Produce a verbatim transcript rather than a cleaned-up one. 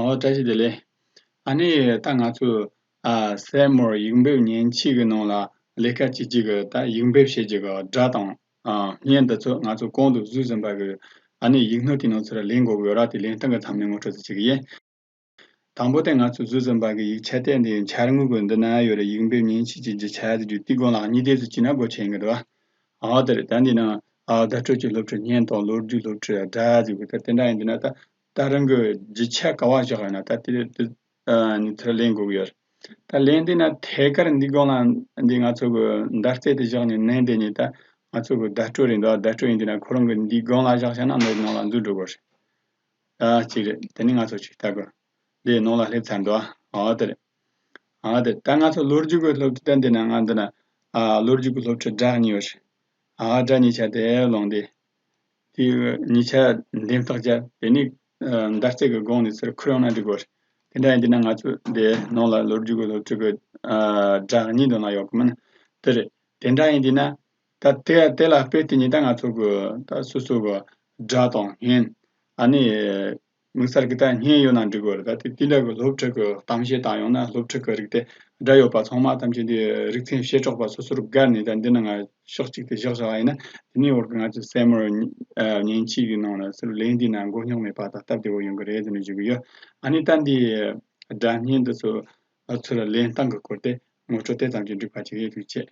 ཨོ་བཀྲ་ཤིས་བདེ་ལེགས། ཨ་ནི་ད་ང་ཚོས་ཨ་སེ་མོར་ཡིག་འབེབས་མཉེན་ཆས་ཀྱི་ནང་ལ་ལས་ཀ་བྱེད་རྒྱུ་གི་ད་ཡིག་འབེབས་བྱེད་རྒྱུ་གི་སྒྲ་དང་ཨ་བརྙན་འདི་ཚོ་ང་ཚོ་གོང་དུ་བཟོས་ཟིན་པ་གི་ཨ་ནི་ཡིག་སྣོད་དེའི་ནང་ཚུར་ལེན་དགོས་ཀྱི་ཡོད་ར། དེ་ལེན་སྟངས་ཀྱི་མཚམས་ནས་ངོ་སྤྲོད་ཅིག་བྱེད་ཀྱི་ཡིན། དང་པོ་དེ་ང་ཚོས་བཟོས་ཟིན་པ་གི་ཡིག་ཆ་དེ་འདི་འཆར་ངོས་ཀྱི་འདི་ན་ཡོད་རེད། ཡིག་འབེབས་མཉེན་ཆས་ཀྱི་རྒྱུ་ཆ་ཟེར་རྒྱུ་དེའི་སྒང་ལ་གཉིས་ལྡན་ཟིག་བྱས་ན་སྒོ་ཕྱེ་ཡིན་གི་འདུག་བ། ཨ་དེ་རེད། ད་འདི་ན་ཨ་བརྡ་སྤྲོད་ཀྱི་སློབ་ཁྲིད་བརྙན་དང་ལོ་རྒྱུས་སློབ་ཁྲིད་སྒྲ་ཟེར་གི་ད་དེ་འདྲ་ཡིན། འདི་ན་ད་ད་རང་གི་རྒྱུ་ཆ་ག་བ་བཞག་ཡོད་ན་ད་དེ་དེ་ཨ་ནི་ཚུར་ལེན་དགོས་གི་ཡོད་རེད། ད་ལེན་དུས་ན་ཐད་ཀར་འདི་སྒང་ལ་འདི་ང་ཚོ་གི་མདའ་རྩེ་དེ་བཞག་ནས་མནན་དེ་ནས་ད་ང་ཚོ་གི་བརྡ་སྤྲོད་རེད་འདུག་བརྡ་སྤྲོད་ཡིན་དུས་ན་ཁོ་རང་གི་འདི་སྒང་ལ་བཞག་བྱས་ན་འདི་ནང་ལ་འཛུལ་འགྲོ་དགོས་རེད། ཨ་གཅིག་རེད། དེ་ནས་ང་ཚོ་ཅིག་ལྟ་དགོས། འདི་ནང་ལ་སླེབས་ཚར་འདུག་ཨ་དེ་རེད། ཨ་དེ་རེད། ད་ང་ཚོ་ལོ་རྒྱུས་ཀྱི་སློབ་ཁྲིད་ད་འདི་ན་ང་འདི་ན་ཨ་ལོ་རྒྱུས་ཀྱི་སློབ་ཁྲིད་སྒྲ་གཉིས་ཡོད་རེད། ཨ་སྒྲ་གཉིས་ཆ་དེ་ལོང་དེ། དེ་གཉིས་ཆ་འདེམས་ཐག་བཅད་དེ་ནས་ཨ་མདའ་རྩེ་གི་སྒང་ནས་ཚུར་ཁུར་ཡོང་ན་འགྲིག་གོ་རེད། དེ་འདྲ་ཡིན་དུས་ན་ང་ཚོ་དེ་ནང་ལ་ལོ་རྒྱུས་ཀྱི་སློབ་ཁྲིད་ཀྱི་ཨ་སྒྲ་གཉིས་འདོན་ན་ཡོད་གི་མིན། དེ་རེད། དེ་འདྲ་ཡིན་དུས་ན། ད་དེ་དེ་ལ་དཔེ་དེ་ཉིད་ད་ང་ཚོ་གི་ད་སོ་སོ་གི་སྒྲ་དང་བརྙན། ཨ་ནི་དམིགས་བསལ་གི་ད་བརྙན་ཡོད་ན་འགྲིག་གི་རེད། ད་དེ་དེ་འདྲ་གི་སློབ་ཁྲིད་གི་གཏམ་བཤད་དང་ཡང་ན་སློབ་ཁྲིད་གི་རིགས་དེ་སྒྲ་ཡོད་པ་ཚང་མ་ཐམས་ཅད་དེ་རིག་ཚན་བྱེ་བྲག་པ་སོ་སོར་བགར་ནས་ད་འདི་ན་ང་ཕྱོགས་གཅིག་ཏུ་བཞག་བཞག་ཡིན་ན། དེ་ནས་འོར་གི་ང་ཚོ་སེ་མོར་ཉེན་ཆས་ཀྱི་ནང་ལ་ཚུར་ལེན་དུས་ན་མགོ་རྙོག་མེད་པ་དང་སྟབས་བདེ་བོ་ཡོང་གི་རེད་ཟེར་ནས་ཞུ་གི་ཡོད། ཨ་ནི་ད་འདི་སྒྲ་བརྙན་འདི་ཚོ་ཚུར་ལེན་སྟངས་གི་སྐོར་དེ་ངོ་སྤྲོད་དེ་ཙམ་གྱིས་འགྲིག་པ་ཅིག་ཡིན། ཐུགས་རྗེ་ཆེ།